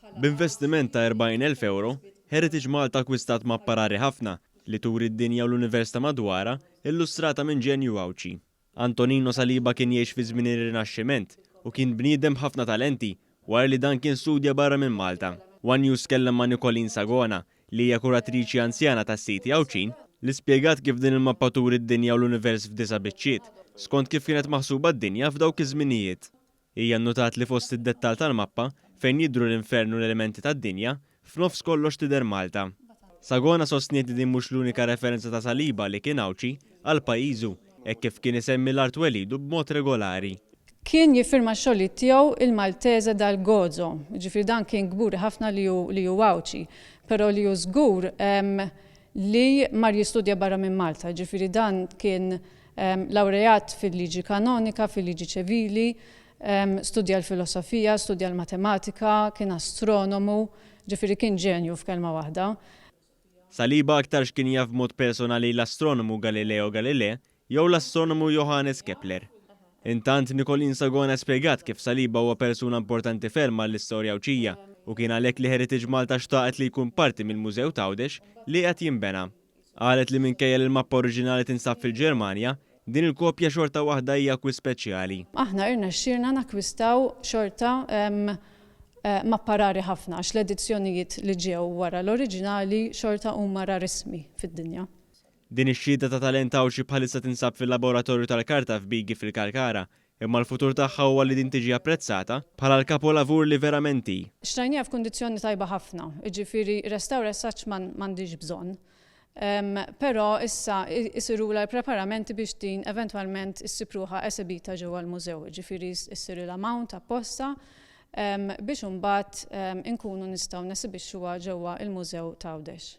B'investiment ta' 40,000 ewro, Heritage Malta akkwistat mappa rari ħafna li turi d-dinja u l-univers ta' madwarha illustrata minn ġenju Għawdxi. Antonino Saliba kien jgħix fi żmien ir-Rinaxximent u kien bniedem b'ħafna talenti wara li dan kien studja barra minn Malta. One News tkellem ma' Nicoline Sagona, li hija kuratriċi anzjana tas-siti Għawdxin, li spjegat kif din il-mappa turi d-dinja u l-univers f'disa' biċċiet, skont kif kienet maħsuba d-dinja f'dawk iż-żminijiet. Hija nnutat li fost id-dettall tal-mappa, fejn jidhru l-infern u l-elementi tad-dinja, f'nofs kollox tidher Malta. Sagona sostniet li din mhux l-unika referenza ta' Saliba li kien Għawdxi, għal pajjiżu, hekk kif kien isemmi l-art twelidu b'mod regolari. Kien jiffirma x-xogħlijiet tiegħu il Maltese dal Gozo, jiġifieri dan kien kburi ħafna li hu li hu Għawdxi, però li hu żgur li mar jistudja barra minn Malta, jiġifieri dan kien Lawreat fil-liġi kanonika, fil-liġi ċivili, studja l-filosofija, studja l-matematika, kien astronomu, ġifieri kien ġenju f'kelma waħda. Saliba aktarx kien jaf b'mod personali l-astronomu Galileo Galilei jew l-astronomu Johannes Kepler. Intant, Nicoline Sagona spjegat kif Saliba huwa persuna importanti ferm għall-istorja Għawdxija u kien għalhekk li Heritage Malta xtaqet li jkun parti mill-mużew t'Għawdex li qed jinbena. Qalet li minkejja li l-mappa oriġinali tinsab fil-Ġermanja, din il-kopja xorta waħda hija akkwist speċjali. Aħna irnexxielna nakkwistaw xorta mappa rari ħafna għax l-edizzjonijiet li ġew wara l-oriġinali xorta huma rarissmi fid-dinja. Din ix-xhieda ta' talent Għawdxi bħalissa tinsab fil-Laboratorju tal-Karta f'Bigi fil-Kalkara Imma l-futur tagħha huwa li din tiġi apprezzata bħala l-kapolavur li verament hi. Xtrajnieha f'kundizzjoni tajba ħafna, jiġifieri restawr as such m'għandhiex bżonn. Però issa jsirulha l-preparamenti biex din eventwalment issib ruħha esebita ġewwa l-mużew, jiġifieri ssirilha mount apposta biex imbagħad inkunu nistgħu nesibixxuha ġewwa l-mużew t'Għawdex.